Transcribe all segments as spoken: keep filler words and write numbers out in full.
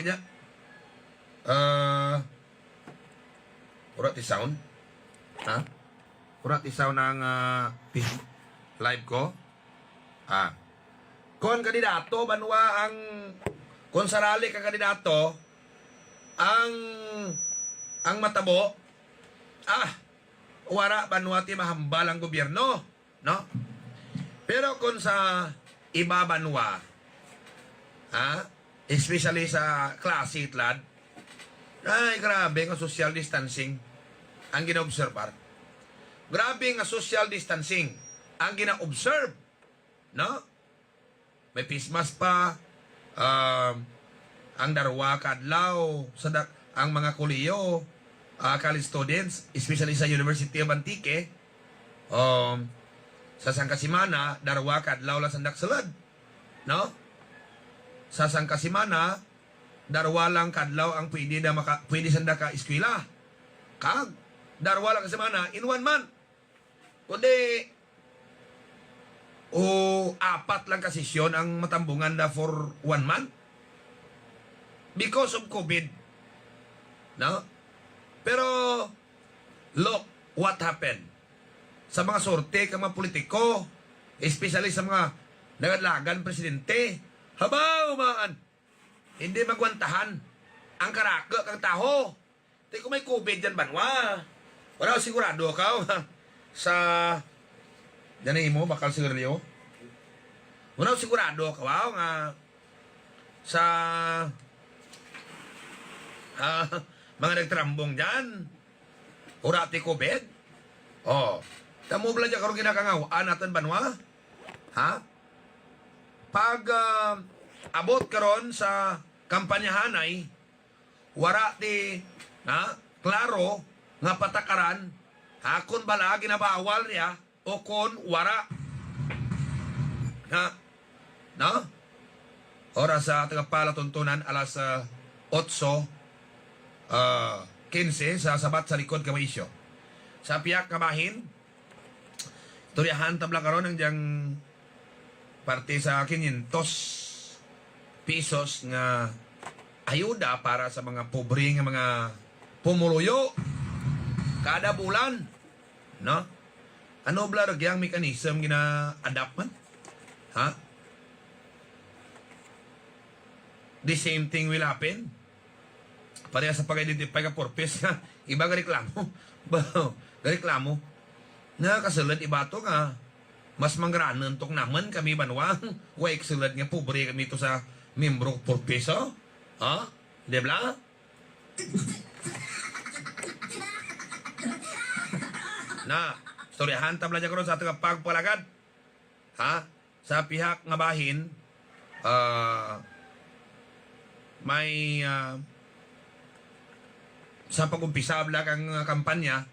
niya. Ah, wala ti sound. Ha? Wala ti sound ang, ah, pis-, live ko. Ah. Kon kandidato, banwa ang, kon sarali ka kandidato, ang, ang matabo, ah, wala banwa ti mahambal ang gobyerno, no? Pero kung sa iba banwa, ha? Especially sa klase itlad, ay, grabe nga social distancing ang ginaobserbar. Grabe nga social distancing ang gina-observe, no? May face mask pa, um, ang darwa ka adlaw sa da-, ang mga kolehiyo, ah, college students, especially sa University of Antique, um, sa sangka semana, darwa ka adlaw lang sanda sulod, no? Sa sangka semana, darwa lang ka adlaw ang pwede na maka-, pwede sanda ka eskwela. Kag, darwa lang ka semana in one month. Kundi, o apat lang ka sesyon ang matambungan na for one month because of COVID. No? Pero, look what happened. Sa mga sorte ka mga politiko, especially sa mga nagalagan presidente, habaw man, hindi magwantahan ang karako kang taho. Ti kung may COVID dyan, banwa. Wala ko sigurado ka, oh, sa, dyan mo, bakal sigarilyo. Wala ko sigurado ka, wow, nga sa, ah, mga nagtrambong dyan. Wala ti COVID. Oh, tamo bala dyan karon ginakangaw-an natin, banwa. Ha? Pag, ah, abot karon sa kampanyahanay, wara ti, ha, klaro nga patakaran, ha, kon bala ginabawal niya o kon wara. Ha? No? Oras sa tagapalatuntunan, alas, ah, otso, ah, kinse sa sabat sa likod ka isyu. Sa piyak nga bahin, istoryahan tabla karon ang diyang parte sa quinientos pesos nga ayuda para sa mga pobre nga mga pumuluyo kada bulan, no? Ano bala ra gyang mechanism gina-adapt man? Ha? The same thing will happen. Pareha sa pag-identify ka purpose nga iba gareklamo. Ba, gareklamo. Nga kasulod iba to nga mas mangranon tok naman kami banwa. Wa excellent nga pobre kami to sa membro purpose, oh? Ha? Di bala? Na, istoryahan tabla niya karon sa ating pagpalagad. Ha? Sa pihak nga bahin, ah, may, ah, sa pag-umpisa bala kang, ah, kampanya,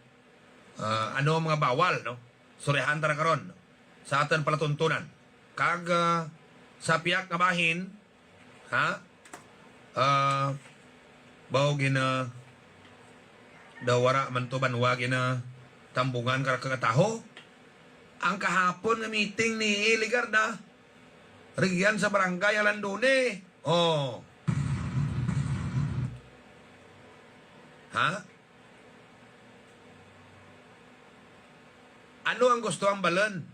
ah, ano ang mga bawal, no? Istoryahan ta ra karon, no? Sa aton palatuntunan. Kag, ah, sa pihak nga bahin, ha? Ah, baw gina-, daw wara man to banwa ginatambungan ka, ka taho. Ang kahapon nga meeting ni Legarda, rugyan sa Barangay Alandone. Oh. Ha? Ano ang gusto ang balon?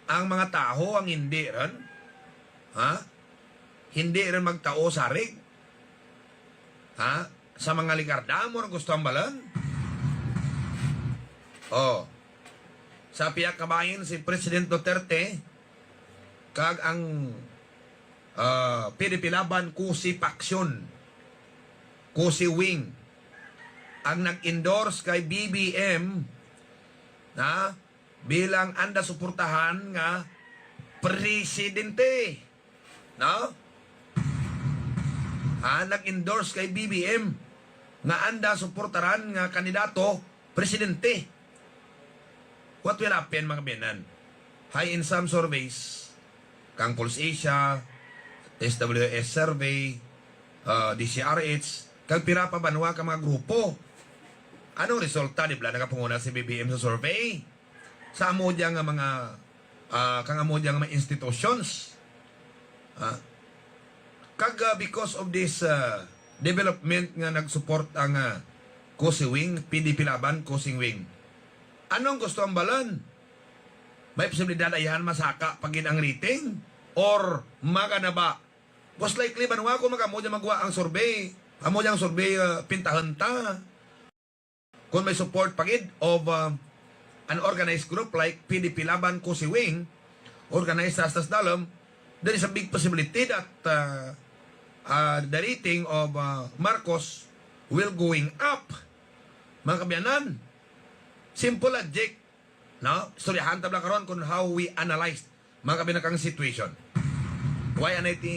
Ang mga taho ang hindi ron, ha? Hindi ron magtao sarig, ha? Sa mga Legarda, amo ra gusto ang balon. Oh. Sa pihak nga bahin, si President Duterte kag ang, ah, P D P Laban, Kusi Faction, Kusi Wing, ang nag-endorse kay B B M, na bilang anda suportahan nga presidente, no? Ah, nag-endorse kay B B M nga anda suportaran nga kandidato presidente. What will happen, mga kabayan? Hay, in some surveys, kang Pulse Asia, S W S survey, ah, D C R H, kag pira pa banwa ka mga grupo. Anong resulta, di bala, nakapunguna si B B M sa survey? Sa amo diya nga mga, ah, kang amo diya nga mga institutions. Ah. Kag, ah, because of this, ah, development nga nag-support ang, ah, Kusing Wing, P D P Laban, Kusing Wing. Anong gusto ang balan? May posibilidad ayhan masaka pa gid ang rating? Or maga na ba? Most likely, banwa ko magamo dyan magwa ang survey. Amo dyan ang survey, ah, pintahan ta. Kung may support pa gid of, uh, an organized group like P D P Laban Kusing Wing, organized sa Astas Dalom, there is a big possibility that, uh, uh, the rating of, uh, Marcos will going up. Mga kaabyanan, simple logic, no? Istoryahan ta bala karon kung how we analyze mga kaabyanan kang situation. Why anay ti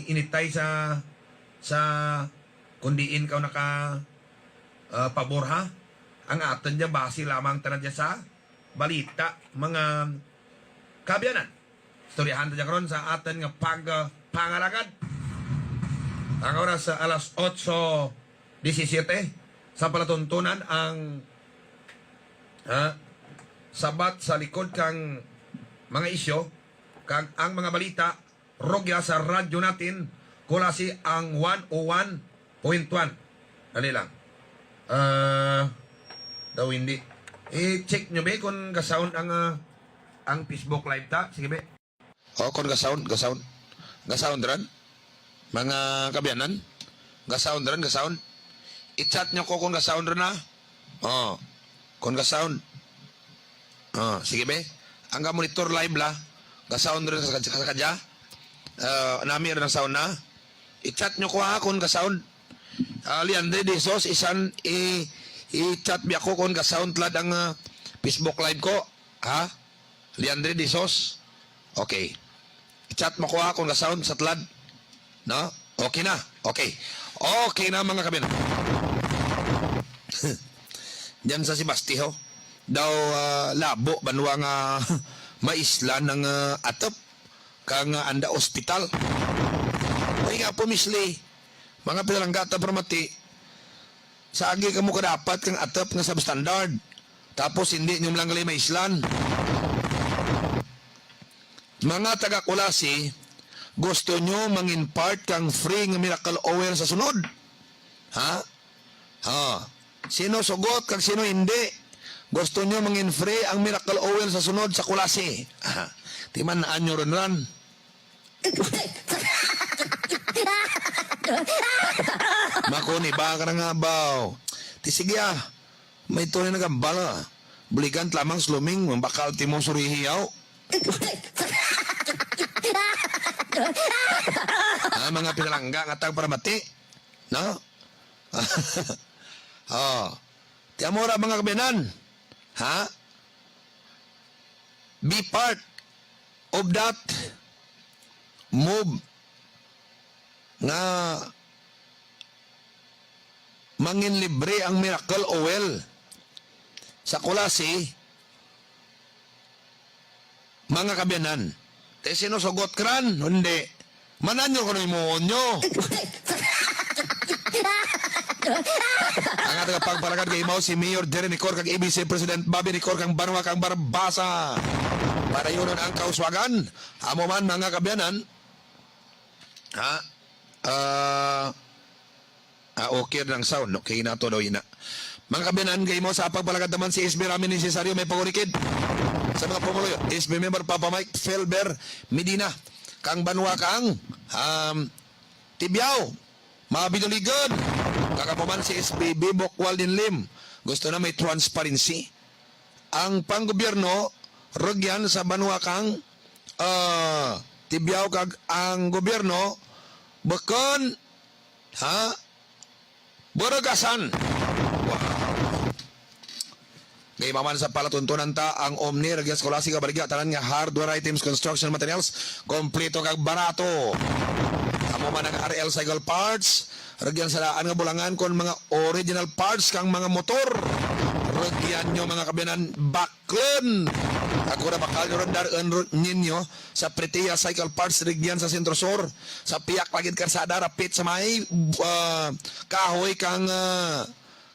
initay sa, sa kung diin ka naka, ah, pabor, ha? Ang aton dyan, base lamang tanan dyan sa balita, mga kaabyanan. Istoryahan ta dyan karon sa aton nga pag, ah, pangalagad. Ang oras sa alas otso disisiyete, sa palatuntunan ang, ha, sabat sa likod kang mga isyu, kag ang mga balita, rugya sa Radyo Natin, Kulasi ang one oh one point one. Dali lang. Ah, daw hindi. I-check nyo, be, kung ga-sound ang, ah, ang Facebook Live ta. Sige, be. O, kung ga-sound, ga-sound. Ga-sound ran? Mga kaabyanan? Ga-sound ran, ga-sound? I-chat nyo ko kung ga-sound ran, ha? O, kung ga-sound. O, sige, be. Ang ga-monitor live la. Ga-sound ran sa, sa, sa kadya. Ah, nami ran ang sound na. I-chat nyo ko, ha, kung ga-sound. Ah, Leandre de Jesus, isan, i-, i-chat bi ako kung ga-sound lad ang, ah, Facebook Live ko. Ha? Leandre de Jesus? Okay. I-chat mo ko, ha, kung ga-sound sa tulad. No? Okay na. Okay. Okay na, mga kaabyanan. Diyan sa Sebaste, ho. Daw, ah, labo, banwa nga maislan ang, ah, atop kang, ah, anda ospital. Ay nga po, Miss Lee, mga pinalangga ta, paramati, sa agi kamo kadapat kang atop nga substandard. Tapos hindi nyo lang gali maislan. Mga taga Culasi, gusto nyo mangin part kang free nga miracle oil sa sunod? Ha? Ha? Sino sugot kag sino hindi? Gusto nyo mangin free ang miracle oil sa sunod sa Culasi? Timan-an nyo ron ran. Makuni ba ka na nga, baw? Ti sige, ah. May tunay na gambala. Buligan lamang sluming, mambakal ti mo surihiyaw. Ah, mga pinalangga nga tagparamati. No? Oh. Ti amo ra, mga kaabyanan. Ha? Be part of that move nga manginlibre ang miracle oil sa Culasi, mga kaabyanan. Ti sinusugot kran, hindi. Mananyo ko na himuon nyo. Ang ating pagpalagad kay Mao si Mayor Jerry Nicor kag A B C President Bobby Nicor kang banwa kang Barbaza. Para yunon ang kauswagan. Amo man, mga kaabyanan. Ha? Ah, ah, okay na ang sound. Okay na to daw, ina. Mga kaabyanan, kay mo sa pagpalagad naman si S B Rami ni Cesario may pagurikid. Sa mga pumuluyo, S B member Papa Mike Felber Medina. Kang banwa kang, um, Tibiao, mga binuligon. Kagapuman si S B B Bukwal din Lim. Gusto na may transparency. Ang panggobyerno, rugyan sa banwa kang, ah, Tibiao kag ang gobyerno, bukon, ha? Burugasan. Wow. Kay maman sa palatuntunan ta ang Omni, rugyan sa Culasi kag baligya, tanan nga hardware items, construction materials, kompleto kag barato. Amo man ang R L Cycle Parts, rugyan sa daan nga bulangan kon mga original parts kang mga motor. Rugyan nyo, mga kaabyanan, baklon. Ako na bakal nyo ron dar-, ninyo sa Pretia Cycle Parts, rugyan sa Centro Sur, sa piyak lagid karsada, rapit sa may, ah, kahoy kang, ah,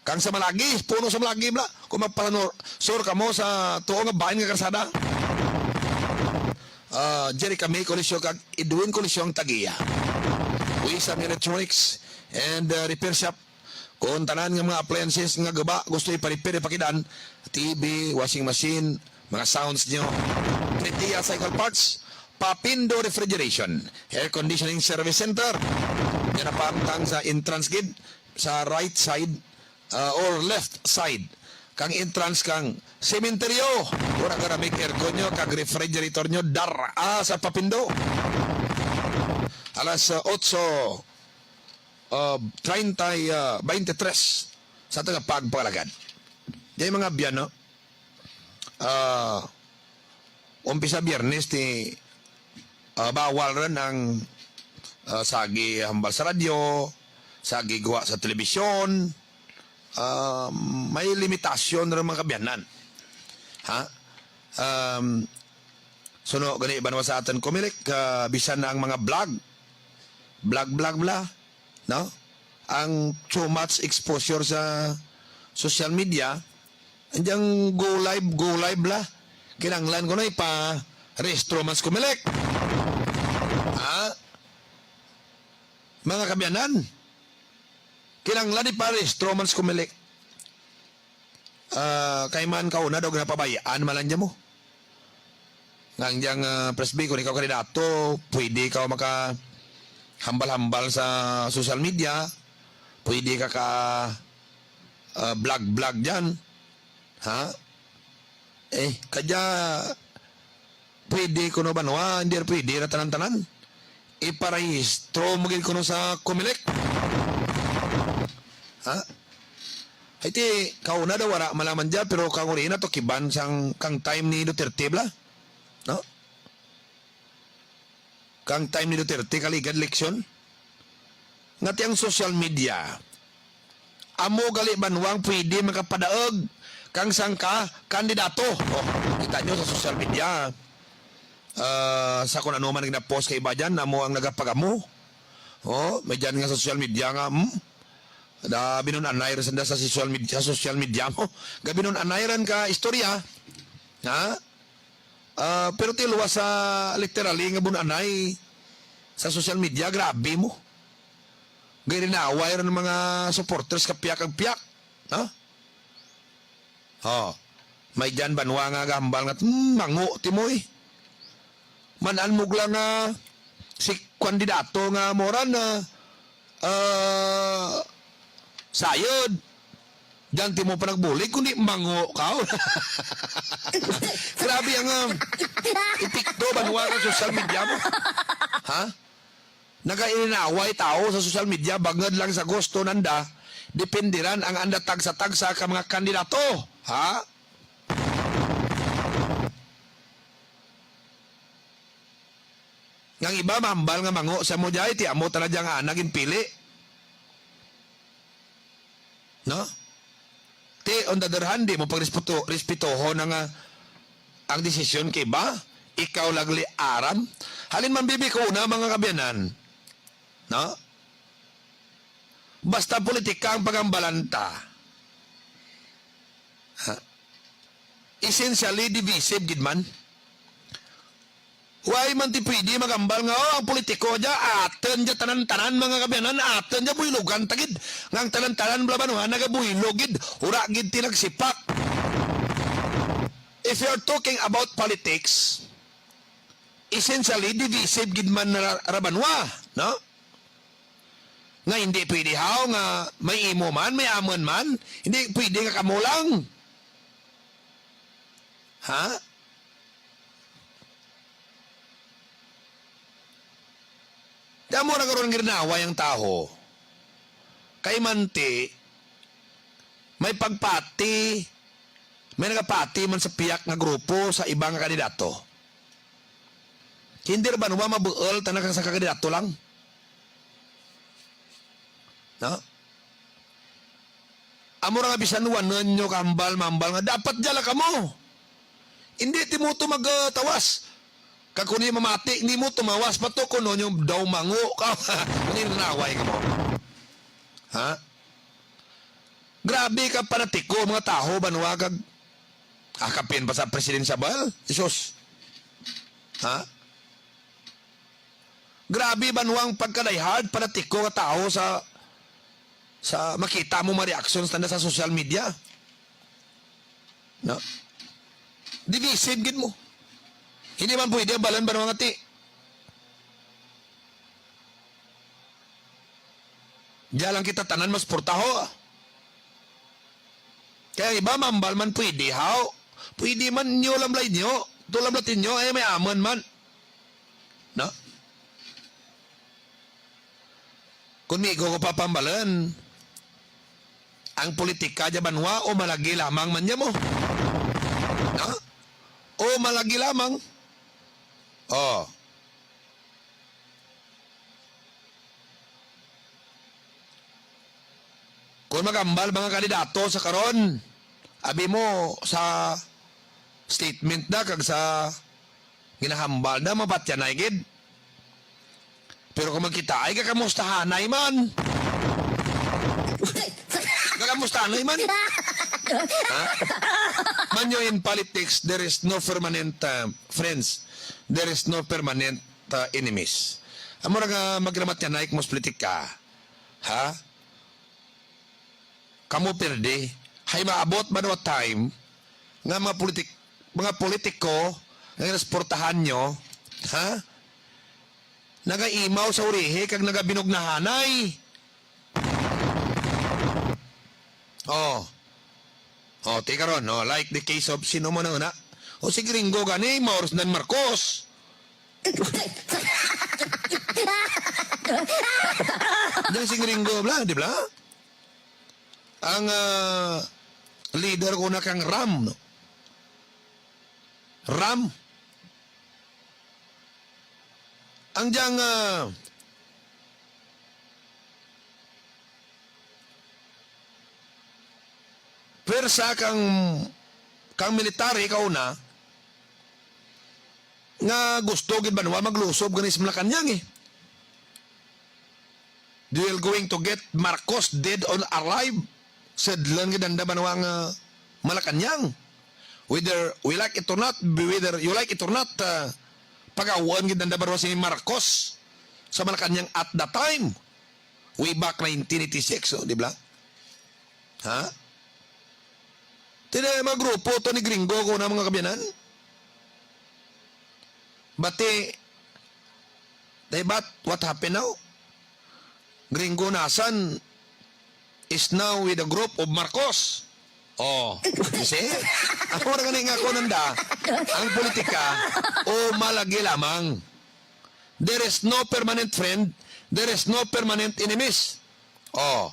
kang sa Malagi, puno sa Malagi bala. Kung magpasanor-, sur kamo sa tuo nga bahin nga karsada. Ah, Jerry Camille Coliseo kag Edwin Coliseo ang tagiya. Isang electronics and, uh, repair shop. Kung tanan nga mga appliances nga guba gusto ipa-repair, ipakidaan, T V, washing machine, mga sounds nyo, Pritia Cycle Parts, Papindo Refrigeration, Air Conditioning Service Center. Yan ang paamtang sa entrance gate sa right side, uh, or left side kang entrance kang sementeryo. Wala ka na may aircon nyo, kag refrigerator nyo, dar-a sa Papindo. Alas, uh, otso, uh, treinta, uh, veintitrés sa taga pagpalagad. Di mga biyan, no? Ah, umpisa Biyernes ti, ah, bawal ran ang, ah, sagi hambal sa radyo, sagi guwa sa telebisyon. Ah, may limitasyon ra mga kabiyanan. Ha? Um, suno gani banwa sa aton Comelec, ah, bisan na ang mga vlog, vlog, vlog bla, no? Ang too much exposure sa social media, anjang go live, go live la. Kinahanglan ko na ipa-rehistro man sa Comelec. Ha? Mga kabiyanan, kinahanglan ipa-rehistro man sa Comelec. Ah, kay man kauna daw ginapabayaan man lang dyan mo. Nga ang diyang, ah, Presby, kung ikaw kandidato, pwede ikaw maka hambal-hambal sa social media, pwede ka ka, ah, vlog-vlog dyan. Ha? Eh, kadya, pwede kuno banwa, hindi pwede na tanan-tanan. Iparehistro mo gid kuno sa Comelec. Ha? Ay, ti, kauna daw wala malaman dya, pero kang uri na to kiban sang kang time ni Duterte bla. No? Kang time ni Duterte, kaligad eleksyon. Nga ti ang social media, amo gali banwang pwede makapadaog kang sangka kandidato. Oh, kita nyo sa social media. Ah, sa kung ano man ang gina-post kay iba dyan, amo ang nagapagamo. Oh, may dyan nga sa social media nga, hmm? Da, binun-anay ra sanda sa social media, sa social media mo. Gabinun-anay ran ka istorya. Ha? Ah, pero ti luwas sa literally nga bun-anay sa social media, grabe mo. Girinaway ra ng mga supporters ka piyak ang piyak. Ha? Oh. May dyan banwa nga gahambal nga, "Hmm, mango ti mo eh." Man-an mo lang nga si kandidato nga moran na, ah, sayod. Diyan ti mo pa nagbulig, kundi mango ka. Grabe ang, um, epekto banwa ka social media mo. Ha? Nagairinaway tao sa social media, bangod lang sa gusto nanda, depende ran ang anda tagsa-tagsa ka mga kandidato. Ha? Nga ang iba mahambal nga mango sa mo jay, ti amo tala dyan nga ana ginpili. No? Ti, on the other hand, di mo pagrespeto-, respetohon ang, ah, ang desisyon kay iba. Ikaw lagli aram. Halin man bibi ko una, mga kabiyanan. No? Basta politika ang pagambalanta. Ha? Essentially divisive gid man. Why man ti pwede magambal nga, "Oh, ang politiko dya, aton dya tanan-tanan, mga kabiyanan, aton dya buylogan ta gid." Nga ang tanan-tanan bala banwa nagabuylog gid, wala gid ti nagsipak. If you're talking about politics, essentially divisive gid man ra, ra banwa, no? Nga hindi pwede haw nga may imo man, may amon man, hindi pwede nga kamo lang. Ha? Damo na karon girinaway ang taho. Kay manti, may pagpati, may nagapati man sa piyak nga grupo sa iba nga kandidato. Hindi ra ba naman mabuol tanan ka sa kandidato lang? No? Amo ra nga bisan wanon nyo kahambal-mambal nga dapat dyan lang kamo. Hindi ti mo to magtawas. Kag kung di mamati, hindi mo tumawas pa to kuno nyo daw mango ka. Kung inanaway ka mo. Ha? Grabe ka panatiko, mga taho, banwa kag akapin pa sa presidential. Jesus. Ha? Grabe, banwa, ang pagka-diehard panatiko nga tawo sa, sa makita mo mga reactions nanda sa social media. No? Divisive gid mo. Hindi man pwede ang balan, banwa, nga ti. Diya lang kita tanan mas portaho. Kaya iba, mambal man pwede, haw? Pwede man nyo, lamlay nyo. Tulamlatin nyo, ay may amon man. No? Kung migo ko papambalan, ang politika dya banwa o malagi lamang man niya mo? No? O malagi lamang? Oh. Kung magambal mga kandidato sa karon, abi mo sa statement na kag sa ginahambal na, mapatyanay gid. Pero kung magkita ay kakamustahanay man. Kakamustahanay man. Ha? Man, you, in politics, there is no permanent, uh, friends. There is no permanent, uh, enemies. Amo ra nga magkinamatyanay kung mas politika. Ha? Kamo pirdi. Hay maabot ba no time nga mga politik-, mga politiko nga ginasportahan nyo, ha? Nagaimaw sa urihi kag nagabinugnahanay. Oh. Oh, ti karon, no? Like the case of, sino mo na una? O si Gringo gani, Maoros nan Marcos. Diyan si Gringo, bla, di bla? Ang, ah, leader ko na kang Ram, no? Ram. Ang diyang, ah, pwersa kang, kang military kauna, nga gusto gid banwa maglusob gani sa Malacañang, eh. They will going to get Marcos dead or alive. Sedlan gid anda banwa nga Malacañang. Whether we like it or not, whether you like it or not, uh, pagawan gid anda banwa si Marcos sa Malacañang at the time. Way back nineteen eighty-six, oh, di ba? Ha? Tila mga grupo to ni Gringo ko na, mga kabyanan. Bati, they, but what happened now? Gringo Nasan is now with a group of Marcos. Oh, you see? Ako na gani nga ako nanda, ang politika, o malagi lamang. There is no permanent friend, there is no permanent enemies. Oh.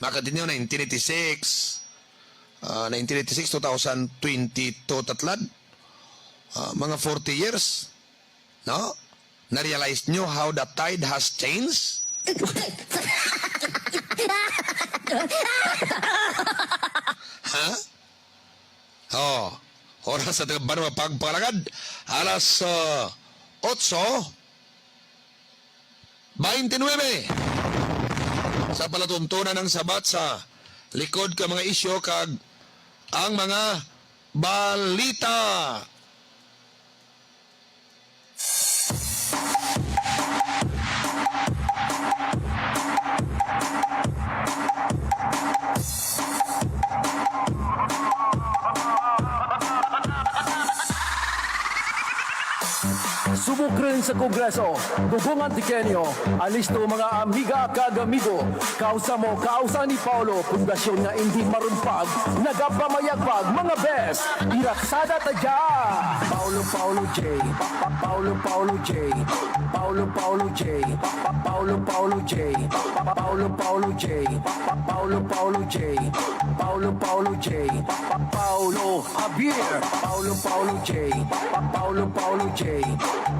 Makatinyo, nineteen eighty-six, ah, nineteen eighty-six, two thousand twenty-two tatlad. Ah, mga forty years, no? Na-realize nyo how the tide has changed? Ha? Oh, oras sa taga Banwa Pagpangalagad, alas, ah, otso, twenty-nine. Sa palatuntunan ng sabat sa likod ka mga isyu kag ang mga balita. Subok rin sa Kongreso, Gugong Antiqueño, alisto mga amiga kag amigo. Kausa mo, kausa ni Paolo, pundasyon nga indi marumpag, nagapamayagpag, mga best. Iraksada ta dya! Paolo, Paolo J. Pa-, pa-, Paolo, Paolo J. Paolo, Paolo J. Pa-, pa-, Paolo, Paolo J. Pa-, pa-, Paolo, Paolo J. Pa-, pa-, Paolo, Paolo J. Paolo, Paolo J. Pa-, pa-, Paolo Javier. Paolo, Paolo J. Pa-, pa-, Paolo, Paolo J.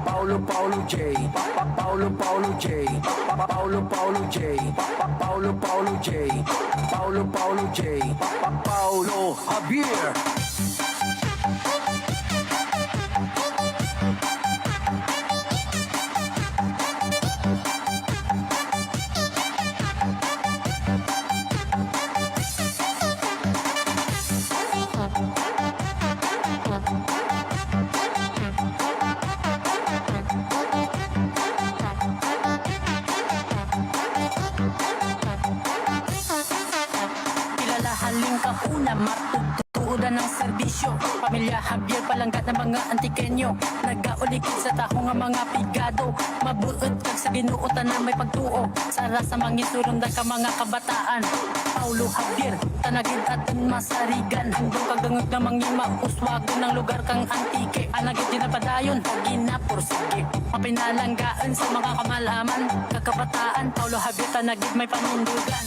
Paolo, Paolo J. Pa-, pa-, Paolo, Paolo J. Pa-, pa-, Paolo, Paolo J. Pa-, pa-, Paolo, Paolo J. Paolo, Paolo J. Pa-, pa-, Paolo Javier. Kilala halin kauna, matugtuuran ang serbisyo. Pamilya Javier, palangga ng mga Antiqueño. Nagaulikid sa taho nga mga pigado. Mabuot kag sa Ginoo tanan may pagtuo. Sara sa mangisulong ka mga kabataan. Paulo Javier, tanagid aton masarigan. Handom kag dungog nga manghima, uswagon ang lugar kang Antique. Anagid ginapadayon, pag ginapursige. Mapinalanggaan sa mga kamalaman. Kag kabataan, Paulo Javier, tanagid may panindugan.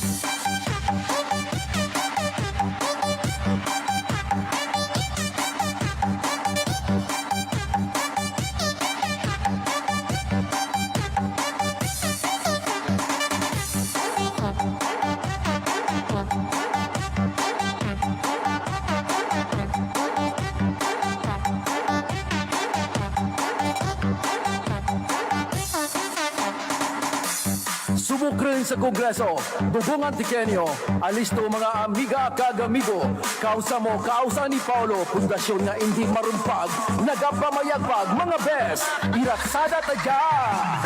Subok rin sa Kongreso, Dugong Antiqueño, alisto mga amiga kag amigo. Kausa mo, kausa ni Paolo, pundasyon nga indi marumpag, nagapamayagpag, mga best, iraksada ta dya!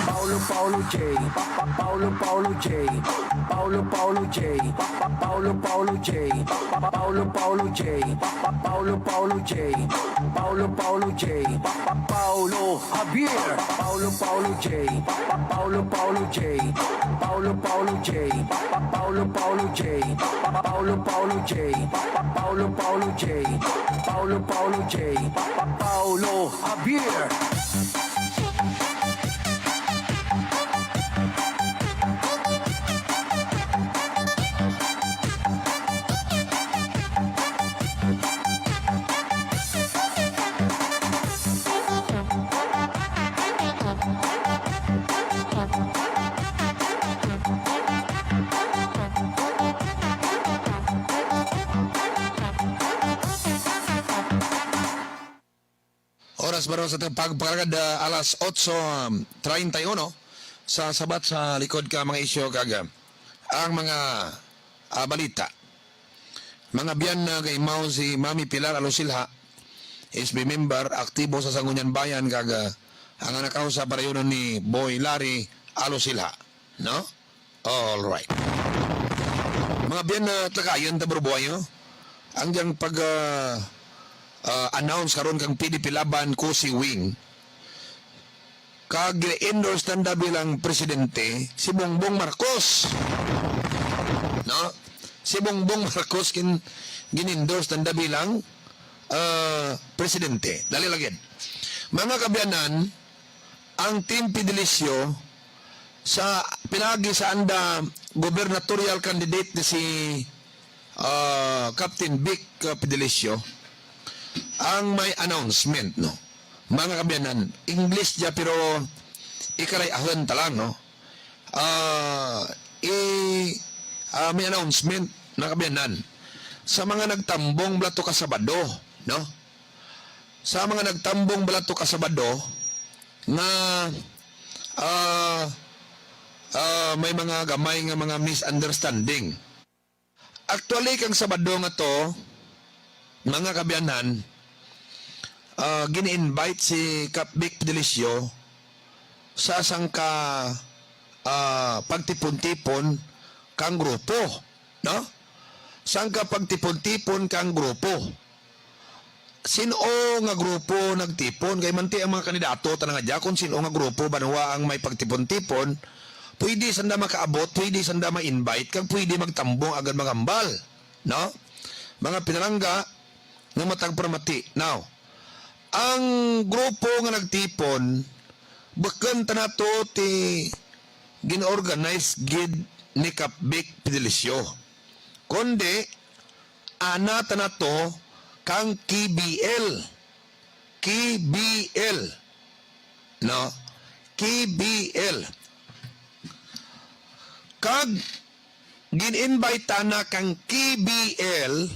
Paolo, Paolo J, pa, pa, Paolo, Paolo J, Paolo, Paolo J, pa, pa, Paolo, Paolo J, pa, pa, Paolo, Paolo J, pa, pa, Paolo, Paolo J, Paolo, Paolo J, pa, pa, Paolo Javier, Paolo, Paolo J, pa, pa, Paolo, Paolo J, Paolo, Paolo J, pa, pa, Paolo, Paolo J, pa, pa, Paolo, Paolo J, pa, pa, Paolo, Paolo J, Paolo, Paolo J, pa, pa, Paolo Javier. Oras baro sa atong pagpangalagad, ah, alas otso, um, treinta y uno sa sabat sa likod ka mga isyu kag, ah, ang mga, ah, balita. Mga biyan, ah, kaimaw si Mami Pilar Alosilha, S B member, aktibo sa Sangguniang Bayan, kag, ah, ang anak sa parayunon ni Boy Larry Alosilha, no? All right. Mga biyan, ah, talakayan ta, bro, buhay, no? Ang yang pag, ah, ah, announce karon kang P D P Laban, COSI Wing. Kag gin-endorse nanda bilang presidente si Bongbong Marcos. No? Si Bongbong Marcos gin-, gin-endorse nanda bilang, ah, presidente. Dali lagi. Mga kabiyanan, ang Team Fidelicio sa pinaagi sa anda gubernatorial candidate ni si, ah, Captain Vic, ah, Fidelicio, ang may announcement, no? Mga kabiyanan, English dya, pero ikalay-ahan ta lang, no? Ah, i-, ah, may announcement, mga kabiyanan. Sa mga nagtambong bala to ka Sabado, no? Sa mga nagtambong bala to ka Sabado, nga, ah, ah, may mga gamay nga mga misunderstanding. Actually, kang Sabado nga to, mga kabiyanan, ah, gin-invite si Kap Vic Fidelicio sa sangka, ah, pagtipon-tipon kang grupo, no? Sangka pagtipon-tipon kang grupo. Sin-o nga grupo nagtipon? Kay manti ang mga kandidato, tanan nga dya, kung sin-o nga grupo, banwa ang may pagtipon-tipon, pwede sanda makaabot, pwede sanda ma-invite, kag pwede magtambong agad maghambal, no? Mga pinalangga nga matag paramati. Now, ang grupo nga nagtipon, bukon ta nato ti gin-organize gid ni Kap Vic Fidelicio, kundi ana ta nato kang K B L. K B L. No? K B L. Kag gin-invite ta na kang K B L,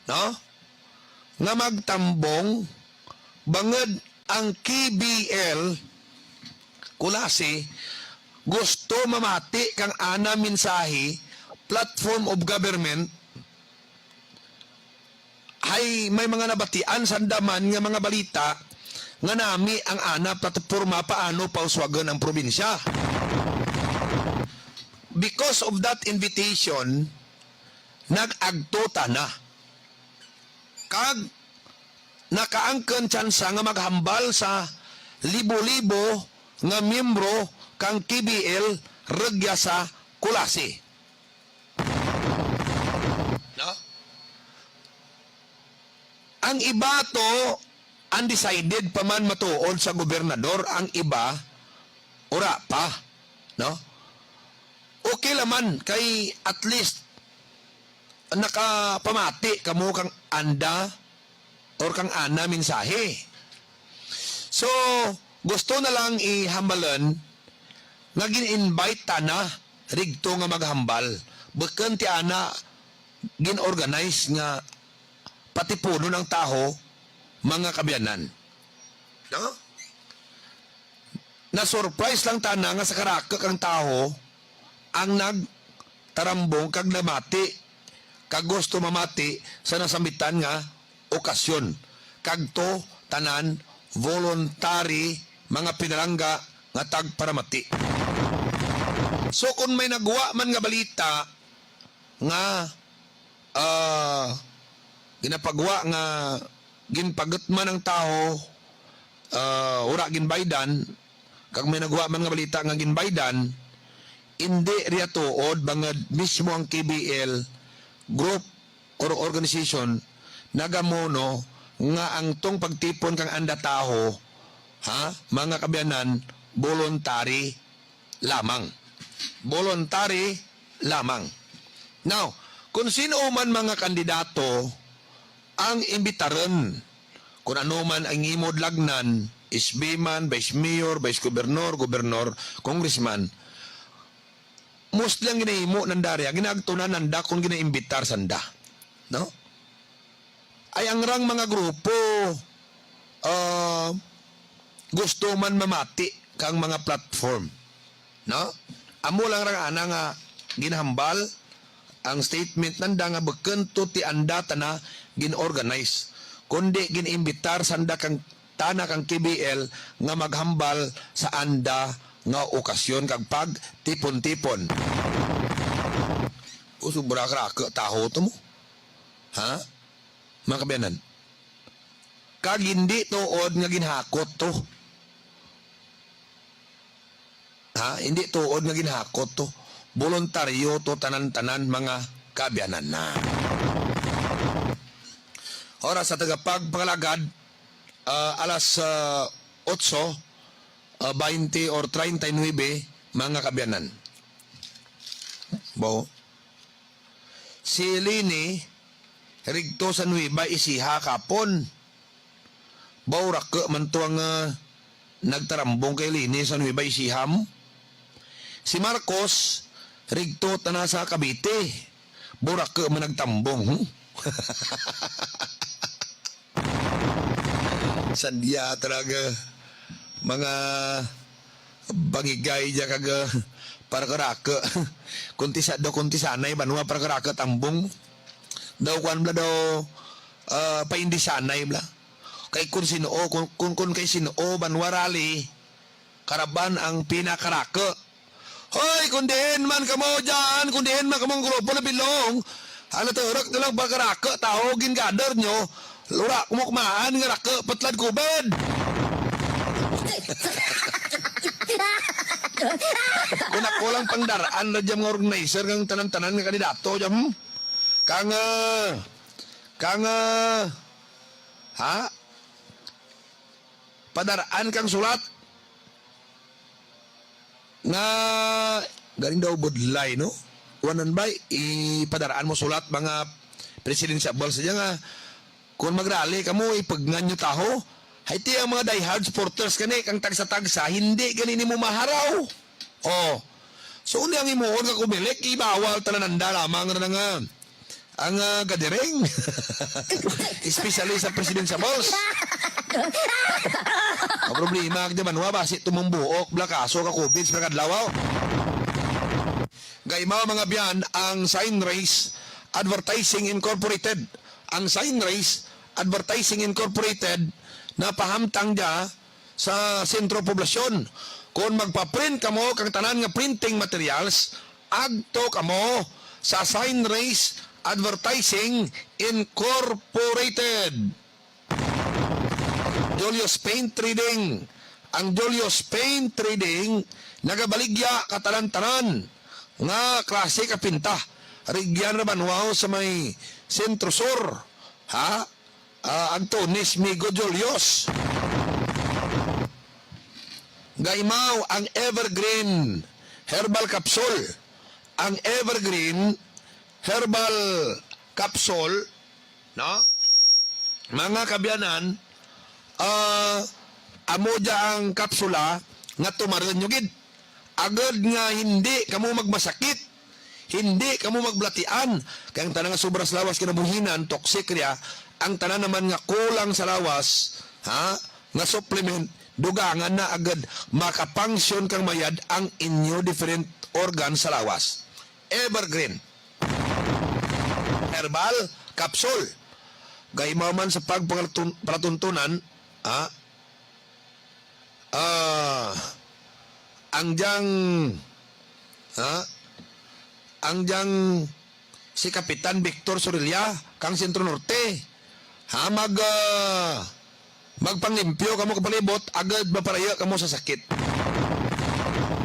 no? Nga magtambong bangod ang K B L, kulasi, gusto mamati kang ana mensahe, platform of government, hay may mga nabatian sanda man nga mga balita nga nami ang ana plataporma paano pauswagon ang probinsya. Because of that invitation, nag-agto ta na. Kag nakaangkon tsansa nga maghambal sa libo-libo nga miyembro kang K B L rugya sa Culasi. No? Ang iba to, undecided pa man matuod sa gobernador, ang iba, ura pa, no? Okay la man, kay at least nakapamati kamo kang anda or kang ana mensahe. So, gusto na lang ihambalan nga gin-invite ta na rigto nga maghambal. Bukon ti ana gin-organize nga patipunon ang tawo, mga kaabyanan. No? Na-surprise lang ta na nga sa karakok ang tawo ang nagtarambong kag namati kag gusto mamati sa nasambitan nga okasyon. Kag to tanan voluntary, mga pinalangga nga tagparamati. So, kung may nagwa man nga balita nga, ah, ginapagwa nga ginpagutman ang tawo, ah, ura ginbaydan, kag may nagwa man nga balita nga ginbaydan, indi riya tuod, bangod mismo ang K B L group or organization nagamono nga ang tong pagtipon kang anda tawo, ha, mga kaabyanan, voluntary lamang. Voluntary lamang. Now, kung sino man mga kandidato ang imbitaron, kung ano man ang imo dalagnan, S B man, vice mayor, vice governor, gobernor, congressman, mostly ang ginahimo nanda riya, ginaagtunan nanda kung ginaimbitar sanda, no? Ay ang rang mga grupo, ah, gusto man mamati kang mga platform, no? Amo lang rang ana nga ginhambal ang statement nanda nga bukon to ti anda tana gin-organize, kundi gin-imbitar sanda kang tana kang K B L nga maghambal sa anda nga okasyon kag pagtipon-tipon. O, sobra ka, ka taho to mo. Ha? Mga kaabyanan. Kag hindi tuod nga ginhakot to. Ha? Hindi tuod nga ginhakot to. Boluntaryo to tanan-tanan, mga kaabyanan na. Oras sa tagapagpangalagad, ah, alas, ah, otso, ah, baynte or treinta y nuebe, mga kaabyanan. Bo. Si Leni, rigto sa Nueva Ecija kapon. Baw, rako man to ang, ah, nagtarambong kay Leni sa Nueva Ecija, hmm? Si Marcos, rigto tana sa Cavite. Baw, rako man nagtambong, hmm? Sandya talaga, mga bangigay dya kag, ah, para karako. Kuntisa daw, kuntisanay, banwa para karako tambong. Daw kuan bala daw, ah, paindisanay bala. Kay kun sino, kun, kun, kun kay sino, banwa rally, karaban ang pinakarako. Hoy, kung diin man kamo dyan, kung diin man kamong grupo na bilong, ang naturok nilang pagkarako, taho, gingather nyo, wala mo kumaan nga rako, patlad kubad. Kung ako lang pangdaraan na dyan mga organizer ng tanan-tanan nga kandidato dyan, hmm? Kang, ah, kang, ah, ha? Padaraan kang sulat nga galing daw budlay, no? Wanan bay, ipadaraan mo sulat mga presidential sa dya nga kung magrally kamo, ipugngan nyo taho. Hay ti ang mga diehard supporters kani, kang tagsa-tagsa, hindi gani nimo maharaw. Oh. So, undi ang imuon nga Comelec, ibawal tanan nanda lamang na nga ang, ah, gathering. Especially sa presidential balls. Ang problema, di ba, nwa, basi tumumbuok, bla, kaso ka COVID sa kadlaw. Gaimaw, mga biyan, ang Sign Race Advertising Incorporated. Ang Sign Race Advertising Incorporated napahamtang dya sa sentro poblasyon. Kung magpa-print kamo kang tanan nga printing materials, Agto kamo sa Sign Race Advertising Incorporated. Julius Paint Trading. Ang Julius Paint Trading nagabaligya ka tanan-tanan nga klase ka pinta. Rigyan ra banwa sa may Sentro Sur, ha? Ah, Antones, Migo, Julius. Gaimaw ang Evergreen Herbal Capsule. Ang Evergreen Herbal Capsule, no? Mga kaabyanan, ah, amo dya ang kapsula nga tumaron nyo gid. Agod nga hindi kamo magmasakit, hindi kamo magbalatian, kay ang tanan nga sobra sa lawas kinabuhinan, toxic riya, ang tanan naman nga kulang sa lawas, ha, nga supplement, dugangan na agod makafunction kang mayad ang inyo different organ sa lawas. Evergreen Herbal Capsule. Gaimaw man sa pagpangatun-, palatuntunan, ha? Ah, ang dyang, ha? Ang dyang si Kapitan Victor Sorilla, kang Centro Norte, ha? Mag, ah, magpanglimpyo kamo kapalibot, agod mapalayo kamo sa sakit.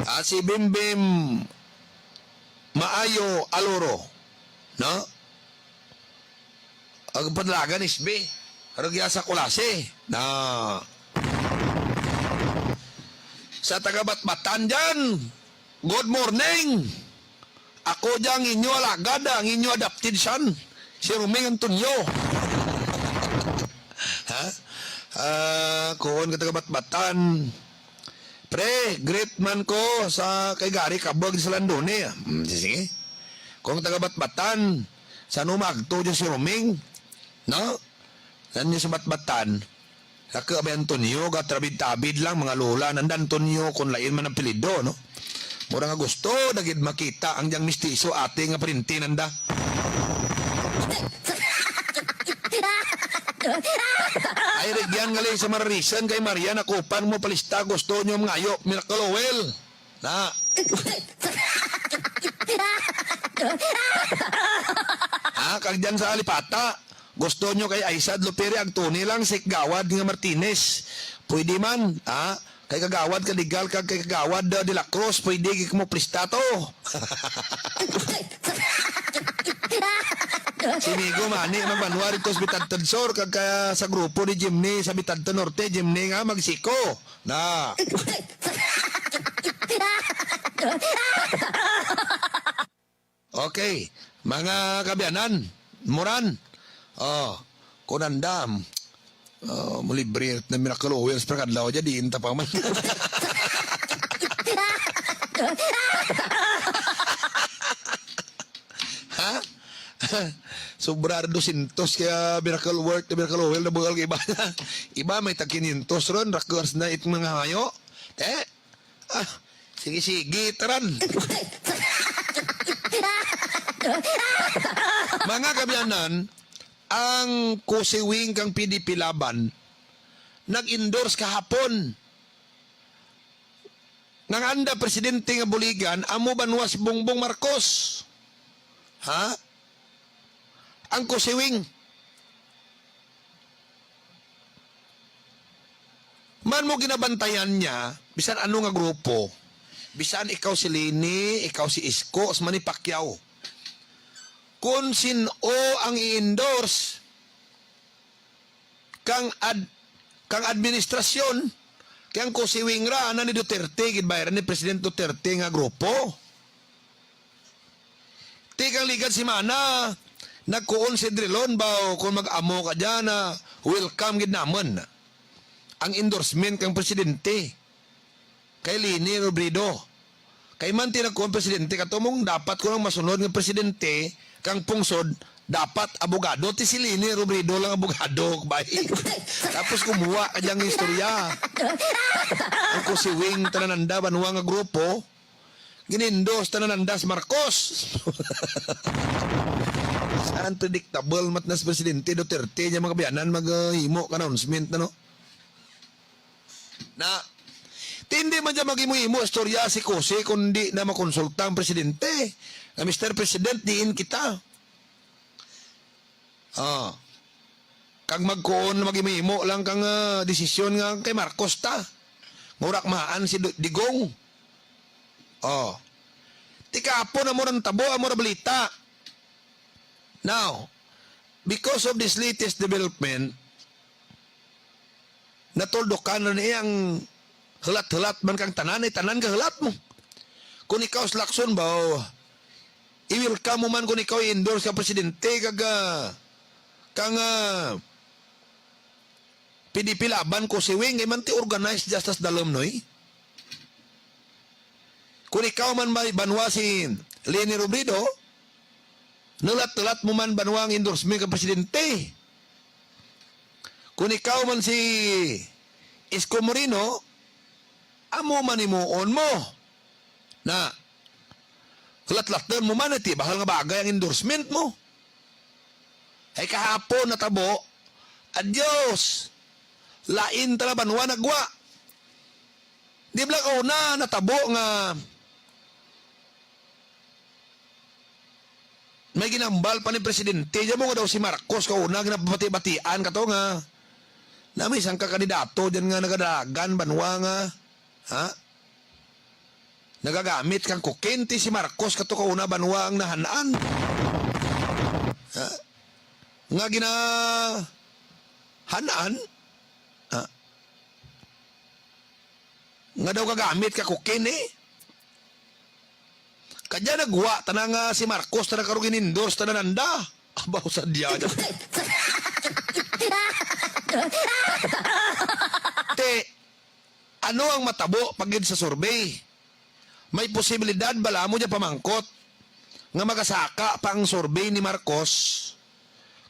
Ah, si Bimbim Maayo Aloro, no? Ang panlagan, S B. Rugya sa Kulasi. Na. Sa taga Batbatan dyan, good morning. Ako dyan ang inyo alagad, ang inyo adopted son, si Roming Antonio. Ha? Ah, kuon ka taga Batbatan. Pre, greet man ko sa kay Gary Kabog sa Landone. Hmm, sige. Kung taga Batbatan, sa ano magto dyan si Roming? No? Nan niya sa Batbatan, sa ka ba Antonio, gatrabid-tabid lang, mga lola, nanda Antonio, kung lain man ang apelyido, no? Mura nga gusto, dagid makita ang diyang mistiso, ate nga parinti, nanda. Ay, rigyan nga lang sa Mararison kay Maria, nakupan mo palista, gusto nyo mangayo, Miracle Oil. Na. Ah, kag dyan sa Alipata, gusto nyo kay Aisad Lupiri, ang tuni lang si Gawad nga Martinez. Pwede man, ha? Kay Kagawad Kaligal kag kay Kagawad, uh, De La Cruz, pwede gid mo plista to. Si Migo Mani magbanwa dito sa Bitadtod Sur, kag, uh, sa grupo ni Jimny sa Bitadtod Norte, Jimny nga magsiko. Na. Okay, mga kaabyanan, muran. Oh, kunandam. Oh, mulibre na Miracle Oils pa kadlaw dyan, diin ta pa man. Ha? Sobra dosyentos kaya Miracle Worth, Miracle Oil na bugal kay iba. Iba may tag kinyentos ron, rakers na it mga hayo. Eh? Ah, sige, sige, taran. Mga kaabyanan, ang kusiwing kang P D P Laban nag-endorse kahapon nga ang anda presidente nga buligan amo banwa si Bongbong Marcos. Ha? Ang kusiwing. Man mo ginabantayan niya, bisan ano nga grupo, bisan ikaw si Leni, ikaw si Isko, si Manny Pacquiao. Kung sin-o ang i-endorse kang ad-, kang administrasyon, kay ang kusiwing ra, ana ni Duterte, gid ba, ni President Duterte nga grupo. Tikang ligad semana, nagkuon si Drilon ba, kung mag-amo ka dyan, na welcome gid naman ang endorsement kang presidente kay Leni Robredo. Kay man ti nagkuon presidente, katumong dapat ko lang masunod nga presidente kang pungsod, dapat abogado, ti si Leni Robredo lang abogado, bay. Tapos kumuha ka dyan istorya. Ang kusiwing tanananda, banwa nga grupo, Ginindos tanan ang Das Marcos. Saan predictable mat nas Presidente Duterte niya mga kaabyanan maghimo ka announcement na, no? Na, Ti hindi man dyan mag-imo-imo istorya si Kose kung di na makonsulta ang presidente. Nga, "Mister President, diin kita." Ah. Kag magkuon, mag-imo-imo lang kang, ah, desisyon nga kay Marcos ta. Nga wala akmaan si Du-, Digong. Oh. Ti kahapon amo ra natabo, amo ra balita. Now, because of this latest development, natuldukan na niya ang hulat-hulat man kang tanan, ay tanan ka hulat mo. Kung ikaw si Lacson ba, oh, i-welcome mo man kung ikaw i-endorse ka presidente, kag, ah, kang, ah, P D P Laban ko si Wing, kay man ti organized just as dalom, noy. Kung ikaw man may banwa si Leni Robredo, nulat-nulat mo man banwa ang endorsement ka presidente. Kung ikaw man si Isko Moreno, amo man himuon mo. Na, hulat-laton mo man, ti bahal nga bagay ang endorsement mo. Ay kahapon natabo, adios, lain talabanwa nagwa. Di bala kauna natabo nga may ginambal pa ni presidente, diyan mo nga daw si Marcos kauna, ginabati-batian ka to nga na may isang kakandidato diyan nga nagadagan banwa nga, ha? Nagagamit kang kukinti si Marcos kato kauna banwa ang nahanan. Ha? Nga gina hanan? Ha? Nga daw gagamit ka kukin eh. Kadya nagwa tana nga si Marcos tana karon gin-endorse tana nanda. Abaw sa diya. Te, ano ang matabo pagid sa survey? May posibilidad bala mo dya pamangkot nga magasaka pa ang survey ni Marcos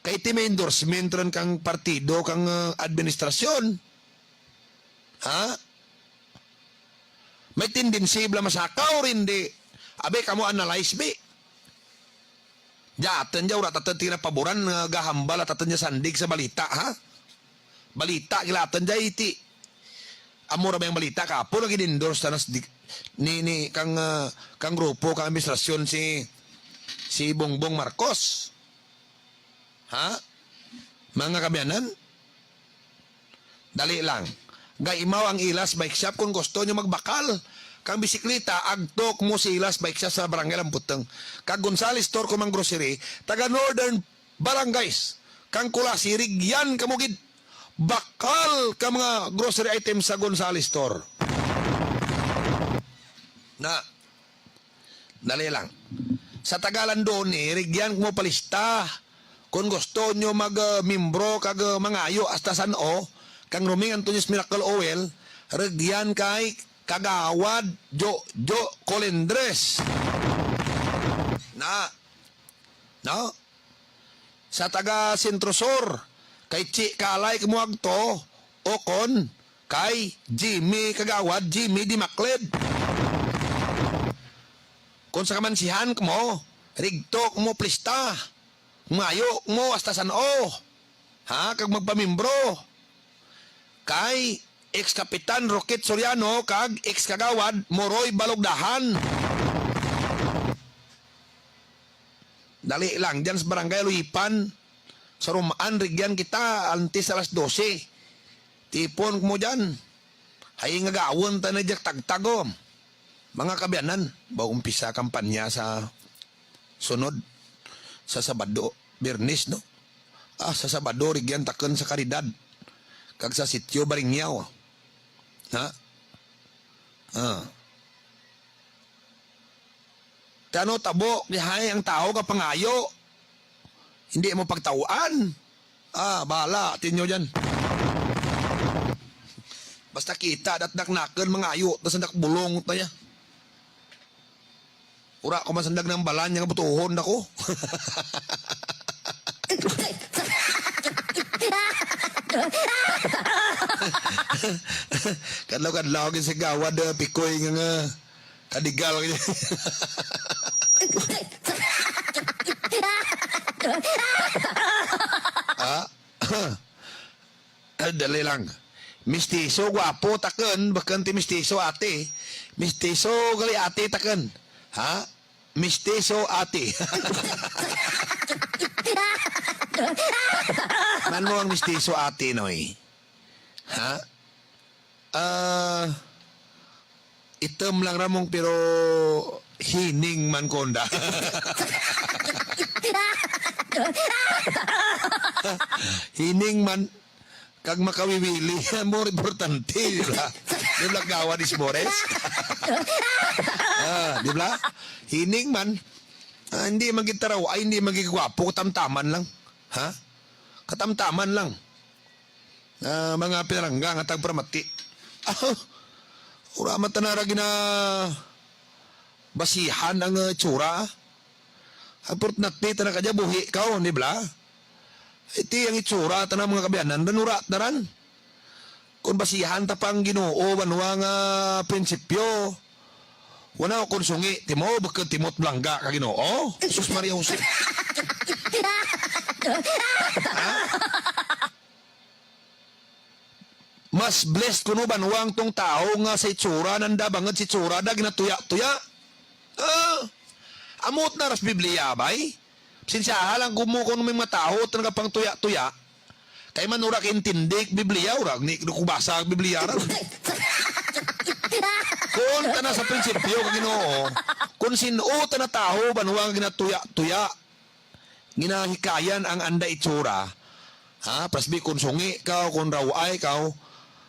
kay ti may endorsement ron kang partido kang, ah, administrasyon? Ha? May tendency bala masaka o hindi? Abi, kamo analyze, bi. Daton dya, wala taton tinapaboran nga gahambal at taton dya sandig sa balita, ha? Balita, gilaton dya, iti. Amo ra ba yung balita? Kapo lagi endorse na nas-, ni, ni, kang, ah, kang grupo, kang administrasyon si, si Bongbong Marcos. Ha? Mga kaabyanan? Dali lang. Gaimaw ang Ilas Bike Shop kung gusto nyo magbakal kang bisikleta, agtok mo si Ilas Bike Shop sa Barangay Lamputeng kag Gonzales Store, Kumang Grocery, taga Northern Barangays kang Culasi, rigyan kamo gid bakal ka mga grocery items sa Gonzales Store. Na, Dali lang. Sa taga Landoni, rigyan mo palista. Kung gusto nyo mag, ah, membro kag, ah, mangayo hasta san-o, kang Roming Antonio's Miracle Oil, rigyan kay Kagawad Jojo Colindres. Na, no? Sa taga Centro Sur, kay Chi Kalay kamo agto, o kon kay Jimmy Kagawad, Jimmy Dimakled. Kung sa kamansihan kamo, rigto kamo plista, mayo kamo hasta san-o, ha, kag magpamimbro kay ex-Kapitan Roquet Soriano kag ex-Kagawad Moroy Balugdahan. Dali lang, dyan sa Barangay Luipan, sa Rumaan, rigyan kita, antes alas dose. Tipon mo dyan. Hay nga gawon ta na dyak tagtag, oh. Mga kaabyanan, ba umpisa kampanya sa sunod, sa Sabado, Biyernes, no? Ah, sa Sabado, rigyan takon sa Caridad, kag sa Sitio Baringyaw. Ha? Ah. Ti ano tabo, dihay ang tao ka pangayo. Hindi mo pagtawaan. Ah, bahala, tinyo dyan. Basta kita, dat naknakan, mangayo, tas nakbulong tayo. Ura ko man sandag ng balan, yung butuhon na ko. Kadlaw-kadlaw, yung sa gawad, ah, pikoy nga nga. Kadigal ka niya. Ah? Ah, dali lang. Mistiso, gwapo, takon, bakon ti mistiso, ate. Mistiso, gali, ate, takon. Ha? Mistiso, ate. Man mo ang mistiso, ate, noy? Ha? Ah, itom lang, Ramong, pero hining man, konda. Hining man, kag makawiwili. More importante, di ba? Di ba, Gawa Dismores? Ah, di ba? Hining man, ah, hindi magitaraw, ay, hindi magigwapo, katamtaman lang. Ha? Katamtaman lang. Ah, mga pinalangga nga tagparamati. Ah, ura man ta na ra gina basihan ang, ah, itsura. Unfortunately, tana kadya buhi ka, oh, di bala? Iti ang itsura, tana mga kabiyanan, ranura, tanan. Kung basihan ta pang Ginoo, banwa nga prinsipyo, wala ko kung sungi, timo, bukod timot, blangga ka Ginoo. Sus Maria Jose. Ha? Mas blessed kuno banwa ang tong tawo nga sa itsura nanda bangod sa itsura da ginatuya-tuya. Ah, amot na ras Biblia, bay. Sinsyaha lang kumo kung may mga tawo nga nagapangtuya-tuya. Kay man ura kaintindi Biblia, ura ni ko basa ang Biblia ra. Kung tana sa prinsipyo ka Ginoo, kung sin-o tana tawo banwa nga ginatuya-tuya, ginahikayan ang anda itsura, ha? Pasbi kung sungi ka o kung raway ka,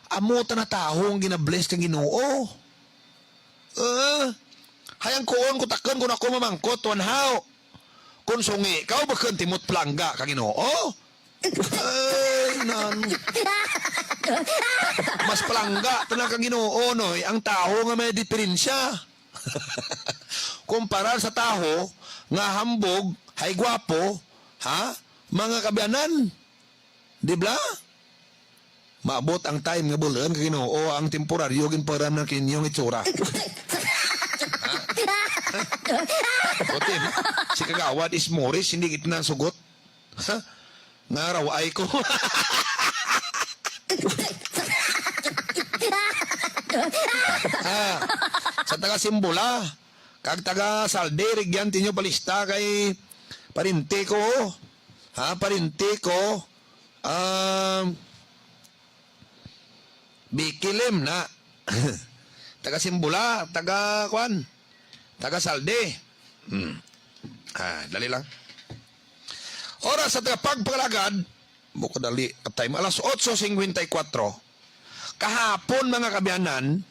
amo ta na tawo ang ginabless kang Ginoo. Ah, hayang kuon ko takon kung ako mamangkot, wanhaw. Kung sungi ka, bakun timot plangga kang Ginoo. Ay, nan. Mas plangga tanan kang Ginoo, noy, ang tawo nga may diferensya. Kumpara sa tawo nga hambog, hay gwapo, ha? Mga kabiyanan. Di bala? Maabot ang time nga bul-on ka Ginoo ang temporaryo ginpahiram na kining itsura. Ha? Puti, si Kagawad is Morris, hindi kita nasugot. Ha? Nga raw ay ko. Ah, sa taga Simbola, kag taga Salde, Rigyan, tinyo palista kay parente ko. Ha, parente ko. Um, Bikilem na. Taga Simbola, taga kwan. Taga Salde. Hmm. Ah, dali lang. Oras sa taga pagpangalagad, buko dali, patay mo. Alas otso singkwenta y kwatro. Kahapon, mga kabiyanan,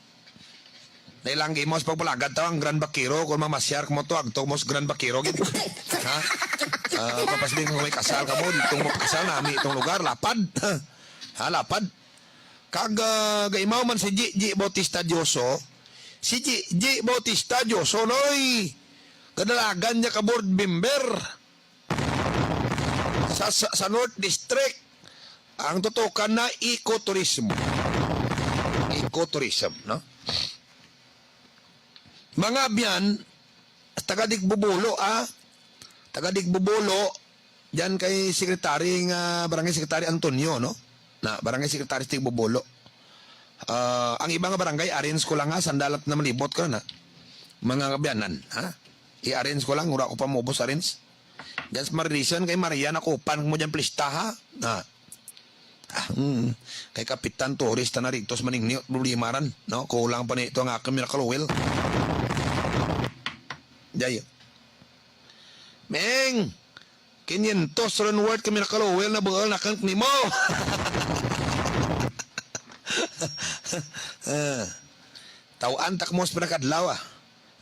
nailanggi mo sa pagpalagad taw ang Grand Vaquero, kung mamasyar mo to, agto mo sa Grand Vaquero, gid. Ha? Ah, kapasbing kung may kasal ka mo, ditong mo kasal, nami itong lugar, lapad. Ha, lapad. Kag, ah, gaimaw man si Gigi Bautista Dioso, si Gigi Bautista Dioso, noy, kadalagan niya ka board member sa, sa, sa North District. Ang tutukan na ecotourism. Ecotourism, no? Mga abyan, taga Digbubulo, ah. Taga Digbubulo, diyan kay Secretary nga, Barangay Secretary Antonio, no? Na, Barangay Secretary Digbubulo. Ah, ang iba nga barangay, arrange ko lang, ha, sandalat na malibot ka na. Mga kabiyanan, ha? I-arrange ko lang, wala ko pa maubos arrange. Diyan sa Maririsan kay Maria, nakupan mo diyan plista, ha? Ah. Ah, mm. Kay Kapitan Torres, ta na rito sa maningniot, problema ran, no? Kulang pa nito ang akong Miracle Oil. Diay. Meng! Kinyentos ron worth ka Miracle Oil na buol na kang nimo. Ah. Tawaan tak mo sa pinakadlaw, ah.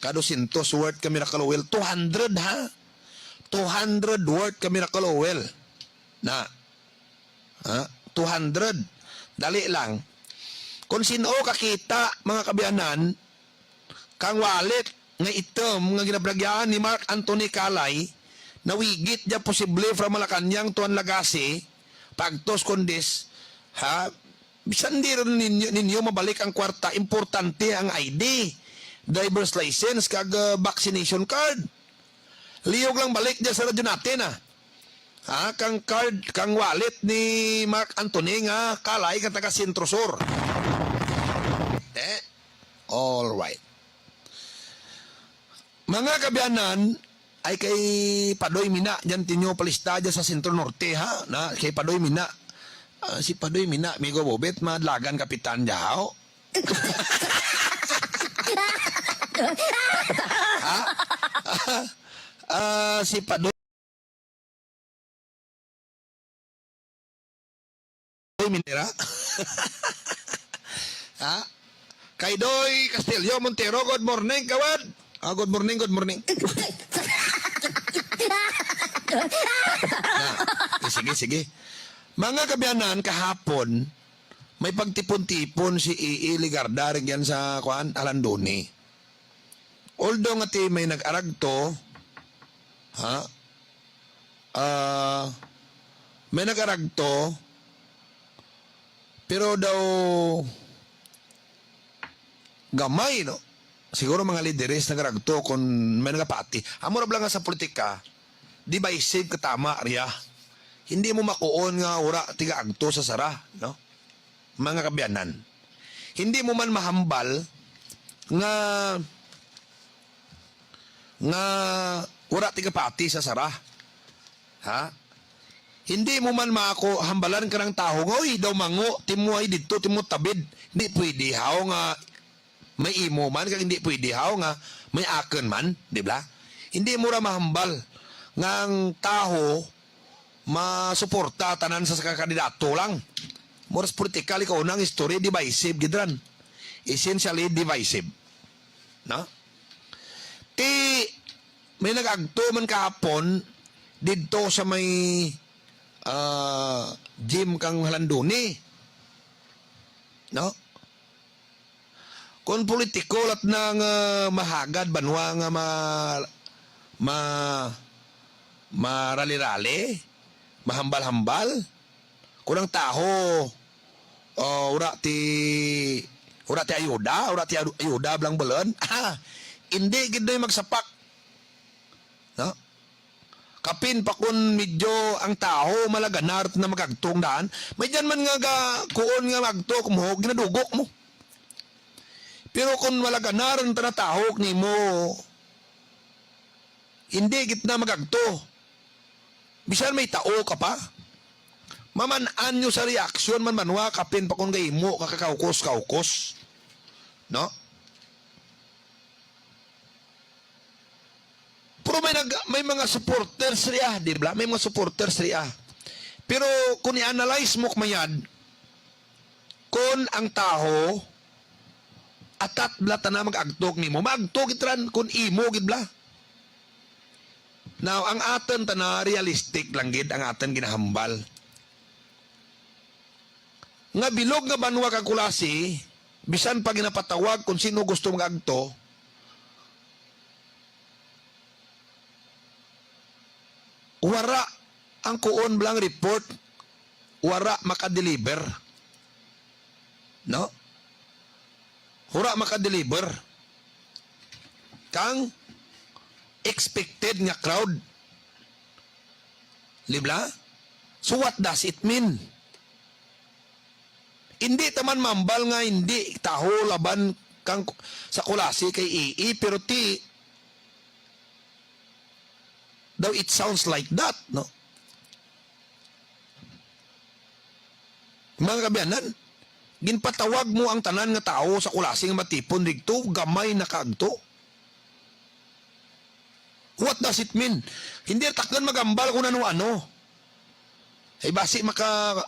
Ka dosyentos worth ka Miracle Oil. Two hundred, ha? Two hundred worth ka Miracle Oil. Na. Ha? Two hundred. Dali lang. Kung sino kakita, mga kabiyanan, kang wallet nga itom nga ginabaligya ni Mark Anthony Kalay, nawigit dya posible from Malacañang to Anlagasi, pagtos kundis, ha? Bisan di rin ninyo, ninyo mabalik ang kwarta, importante ang I D, driver's license, kag, uh, vaccination card. Liyog lang balik dyan sa radyo natin, ah. Ha, kang card, kang wallet ni Mark Anthony nga Kalay, nga taga Centro Sur. Eh? All right. Mga kaabyanan, ay kay Padoy Mina, dyan tinyo palista dyan sa Sentro Norte, ha? Na, kay Padoy Mina. Ah, si Padoy Mina, migo bobet, madlagan kapitan dyan, ha? Ha? Ah, si Padoy Minera? Ha? Kay Doy Castillo Montero, good morning, kawad. Ah, good morning, good morning. Na, eh, sige, sige. Mga kaabyanan, kahapon, may pagtipon-tipon si E E Legarda rin yan sa, kuan, Alandoni. Although nga ti may nag-aragto, ha? Ah, may nag-aragto, pero daw gamay, no? Siguro mga lideres nag-aragto kung may nagapati. Amo ra bala nga sa politika, divisive ka tama, riya. Hindi mo makuon nga wala tiga-agto sa sara, no? Mga kaabyanan. Hindi mo man mahambal nga, nga wala tigapati sa sara. Ha? Hindi mo man mako hambalan ka ng tawo nga, "Uy, daw mango, timo ay dito, timo tabid." Hindi pwede haw nga may imo man, kag hindi pwede haw nga may akon man, di ba? Hindi mo ra mahambal nga ang tawo masuporta tanan sa, sa kandidato lang. Moras political, ikaw na ang history, divisive gid ran. Essentially divisive. No? Ti, may nag-agto man kahapon didto sa may, ah, gym kang Halandoni. No? Kon politiko lat na nga mahagad banwa nga ma-, ma-, marali-rali, mahambal-hambal, kon ang tawo, oh, ura ti, ura ti ayuda, ura ti ayu-, ayuda blang balon, ah, indi gid na magsapak. No? Kapin pa kun medyo ang tawo malaganar na magagtong daan, may dyan man nga ga-, kuon nga magto, kumuhog, ginadugok mo. Pero kung malaganar ang tanatahok nimo, hindi gid na magagto. Bisan may tao ka pa, maman-an nyo sa reaksyon man manwa kapin pa kung gahimo ka kakaukos-kaukos. No? Pero may nag-, may mga supporters riya, di ba? May mga supporters riya. Pero kung i-analyze mo, kumayad, kung ang tawo, atat bla tana mag-agto nimo, mag-agto gid ran kung imo gid bla. Now, ang aton tana, realistic lang gid ang aton ginahambal. Nga bilog nga banwa kag Culasi, bisan pa ginapatawag kung sino gusto mag-agto, wara ang kuon blang report, wara makadeliver. No? Wara makadeliver kang expected nga crowd. Di ba? So what does it mean? Hindi taman mambal nga hindi taho laban kang sa Culasi kay E E, pero ti, daw it sounds like that, no? Mga kaabyanan, ginpatawag mo ang tanan nga tawo sa Culasi nga matipon didto, gamay na kaagto. What does it mean? Hindi takon magambal kung ano-ano. Ay basi maka,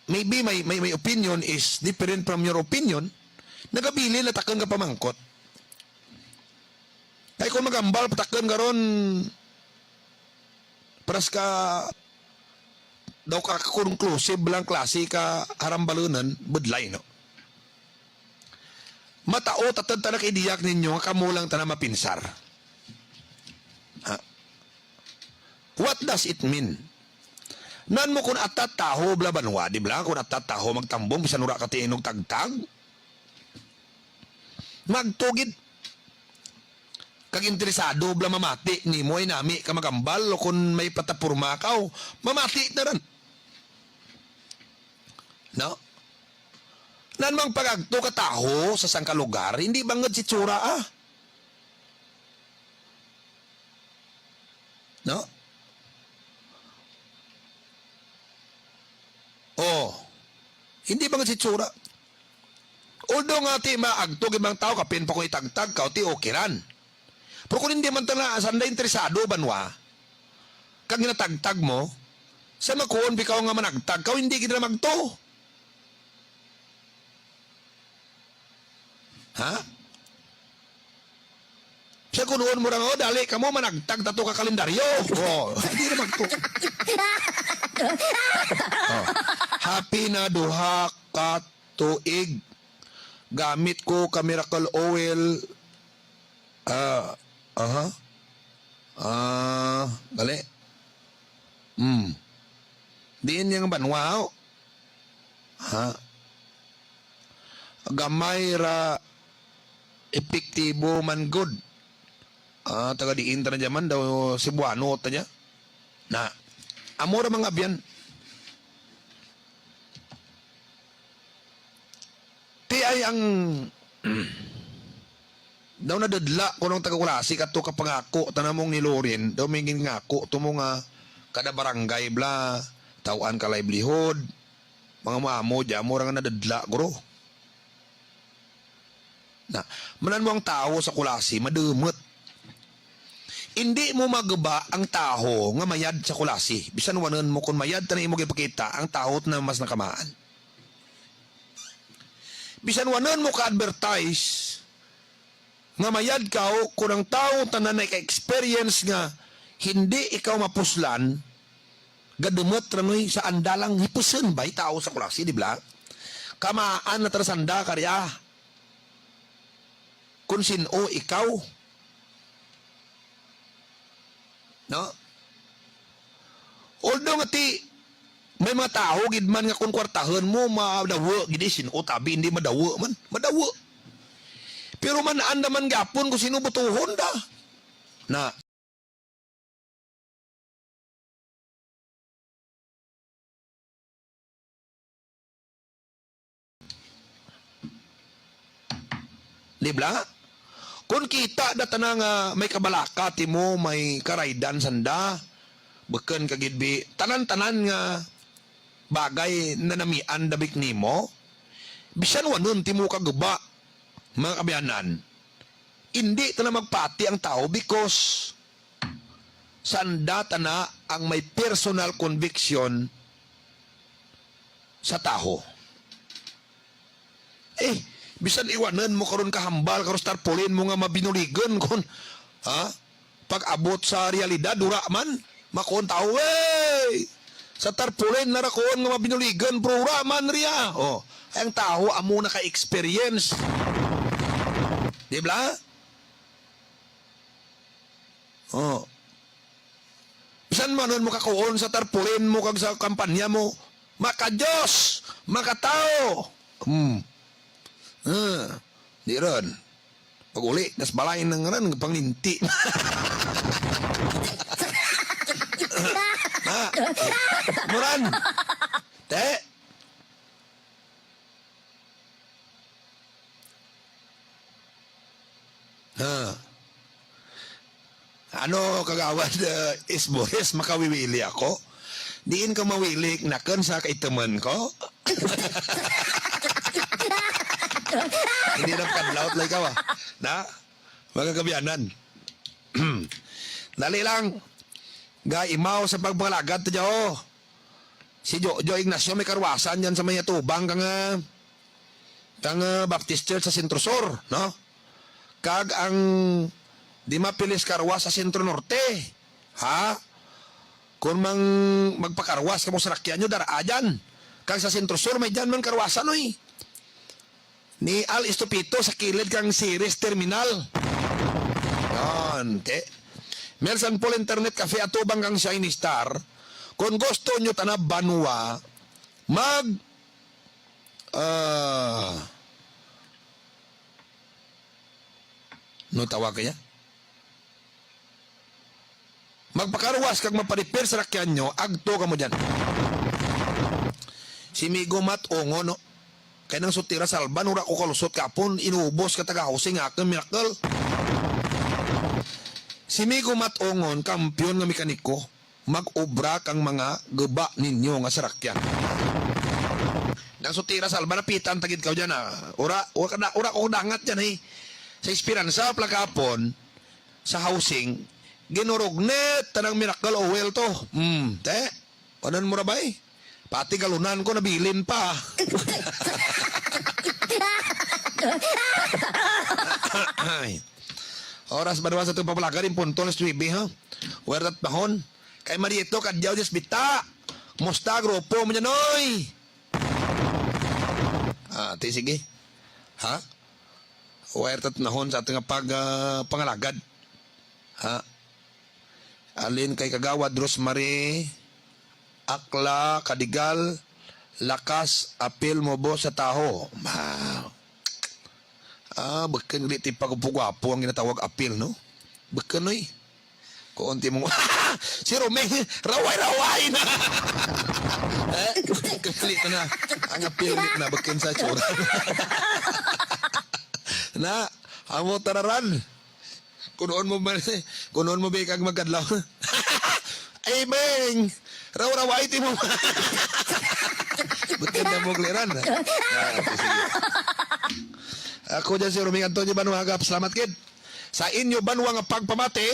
maybe my, my, my opinion is different from your opinion. Nagabilin na takon ka pamangkot. Ay kung magambal patakon karon, paras ka daw ka conclusive lang klase ka harambalunan, budlay, no? Matao, tatad ta nakaidiyak ninyo nga kamo lang tana mapinsar. Ha? What does it mean? Nan mo kun atat taho bla banwa, di bla? Kun atat taho magtambong, bisan wala ka tiinog tagtag. Magtugid. Kag interesado bla mamati nimo ay nami ka magambal o kun may plataporma ka o mamati na ran. No? Nan mang pag-agto ka tawo sa sangka lugar, hindi bangod si tsura, ah. No? Oh. Hindi bangod si tsura. Although nga ti maagto gid mang tawo, kapin pa ko itagtag ka, ti okay ran. Pero kung hindi man tana, sanda interesado, banwa, kag ginatagtag mo, sa makuon bikaw nga managtag ka, hindi gid na magto. Ha? Siya kunuon mo ra nga, "Oh, dali kamo, managtag tato ka kalendaryo." Oh, hindi na magto. Oh. Happy na duha ka tuig. Gamit ko ka miracle oil. Ah, aha. Ah, dali. Hmm. Diin niya nga banwa, oh. Ha? Gamay ra epektibo man gud. Ah, taga diin ta na dyan man daw, Cebuano ta dyan. Na, amo ra mga abyan. Ti ay ang daw nadadla ko nung taga Culasi kato ka pangako ta namong ni Loren, daw may gingako to mo nga kada barangay bla, tawaan ka livelihood, mga maamo dya, mo ra nga nadadla, guro. Na, manan mo ang tawo sa Culasi, madumot. Hindi mo maguba ang tawo nga mayad sa Culasi. Bisan wanan mo kung mayad ta na imo gipakita, ang tawo na mas nakamaan. Bisan wanan mo ka-advertise nga mayad ka o kung ang tawo tanan ay ka-experience nga hindi ikaw mapuslan, gadumot ra noy sa andalang hipuson bay tawo sa Culasi, di ba? Kamaan na tara sanda ka ria. Kung sin-o ikaw. No? Although nga ti, may mga tawo gid man nga kung kwartahon mo, madawo gid eh, sin-o tabi, hindi madawo man. Madawo. Pero man-an naman gapon kung sino butuhon da. Na. Di bala? Kon kita da tana nga may kabalaka timo, may karaydan sanda, bukon ka gid bi, tanan-tanan nga bagay na namian da bik nimo, bisan wanon timo kaguba, mga kaabyanan, indi tana magpati ang tawo because sanda tana ang may personal conviction sa tawo. Eh, bisan iwanan mo karon kahambal, karon tarpaulin mo nga mabinuligon kon, ha? Pag-abot sa realidad, wala man. Makuon tawo, "Wey! Sa tarpaulin na ra kuon nga mabinuligon, pero wala man riya." Oh, ang tawo amo na ka-experience. Di ba? Oh. Bisan man nun mo kakuon sa tarpaulin mo kag sa kampanya mo, maka-Dios, makatawo. Hmm. Ah, di ron. Pag-uli, nas balay nang ran, panglinti. Ha? Muran. Te? Ha? Ano, Kagawad, uh, Isbores, makawiwili ako? Diin ka mawili, nakon sa kaitaman ko? Hindi na kadlaw, ikaw, ah. Na? Mga kabiyanan. Dali lang. Gaimaw sa pagpangalagad ta dyan, oh. Si Jojo Ignacio may karwasan yan sa may atubang kang, ah, kang, ah, Baptist Church sa Centro Sur, no? Kag ang di mapilis karwas sa Centro Norte, ha? Kung mang magpakarwas kamo sa rakyan nyo, dara dyan. Kag sa Centro Sur, may dyan man karwasan, oy. Ni Al Estupito sa kilid kang Ceres Terminal. Yan, te. Mel San Paul Internet Cafe atubang kang Shiny Star. Kung gusto nyo tana banwa, mag, ah, no tawag kaya? Magpakarwas kag magpa-repair sa rakyan nyo, agto kamo dyan. Si Migo Mat, ungo, no? Kay nang sulti ra, Salban, wara ko kalusot kahapon, inubos ka taga-housing nga akon minakal. Si Migo Matongon, kampiyon nga mekaniko, mag-obra kang mga guba ninyo nga sarakyan. Nang sulti ra, Salban, napitan ta gid ka dyan, ah. Wara, wara, ka na- wara ko dangat dyan, eh. Sa Esperanza, pala kahapon, sa housing, ginurugnet, tanang miracle oil to. Hmm, te? Kanan mo ra ba eh? Pati galunan ko nabilin pa. Ay. Oras ba naman sa itong papalagan? Yung punto, alas nuebe, ha? Wertat pahon. Kay Marieto, kadyaw, Diyos bita. Musta, grupo mo dyan, oy? Ah, ti, sige. Ha? Wertat nahon sa ating pag, ah, pangalagad. Ha? Alin kay Kagawad Rosemary, Akla, Kadigal, lakas, apil mo, boss, sa taho. Ma. Ah, bukon di ti pagupugwapo ang ginatawag apil, no? Bukon, oy. Kuon ti mo. Si Roming, raway-raway na. Eh, kalit na. Ang apil na, bukon sa tsura. Na, amo tararan. Kunoon mo man, kunoon mo ba kag magkadlaw? Ay, Beng! Raw-raway ti mo. Ba't ka na mo gliran? Ah, okay, sige. Ako dyan si Roming Antonio Banwa Hagap. Salamat, kid. Sa inyo banwa nga pagpamati,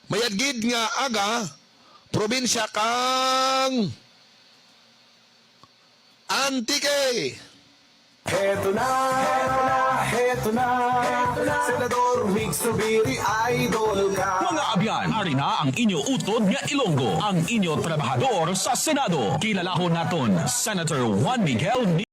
mayad gid nga aga, probinsya kang Antique. Heto na, heto na, heto na, Senador Mig Zubiri, idol ka. Mga abyan, ari na ang inyo utod nga Ilonggo, ang inyo trabahador sa Senado. Kilalahon naton, Senator Juan Miguel